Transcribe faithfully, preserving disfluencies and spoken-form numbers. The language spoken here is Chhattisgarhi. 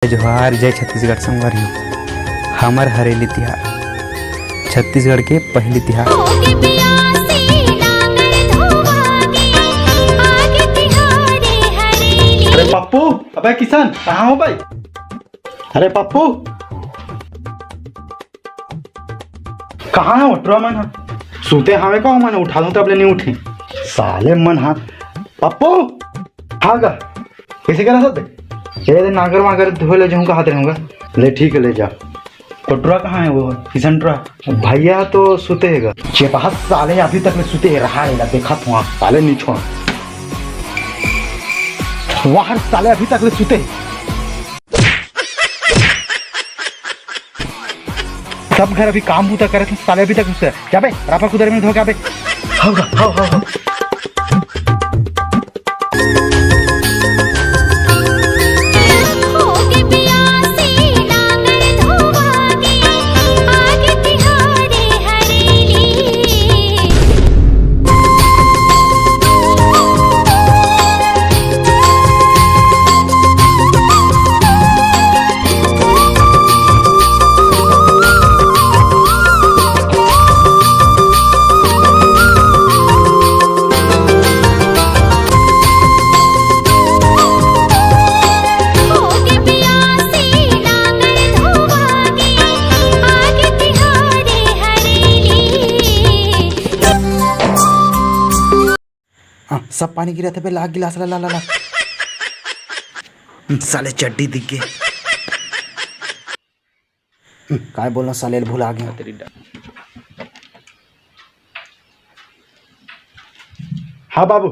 जोहार, जय छत्तीसगढ़ संगवारी हो। हमर हरेली तिहार, छत्तीसगढ़ के पहली तिहार। अरे पप्पू, अबे किशन, कहाँ हो भाई? अरे पप्पू, कहाँ है ओटरा मन हा? सूते हावे का मन? उठा दूं तब ले नहीं उठे साले मन हा। पप्पू, हाँ गा, कैसे करा सकते? ये ले नागर वागर धोए ले जाऊँ, कहा रहूँगा। ले ठीक है, ले जा। ओटरा कहाँ है वो किशन टरा? भैया तो सुते है गा। चेपहा साले अभी तक ले सुते है रहा है गा, देखा था साले नहीं छोड़। वहाँ साले अभी तक ले सुते है। सब घर अभी काम बूता करत हे, साले अभी तक उससे जाबे, रापा कुदर में धोके आबे। हाव गा, हाव, हाव, हाव। हाँ, सब पानी गिरत हे बे, ला गिलास ला, ला, ला, ला। हम्म, साले चड्डी दिख गे। हम्म, काय बोलना साले, भुला गया। हाँ बाबू,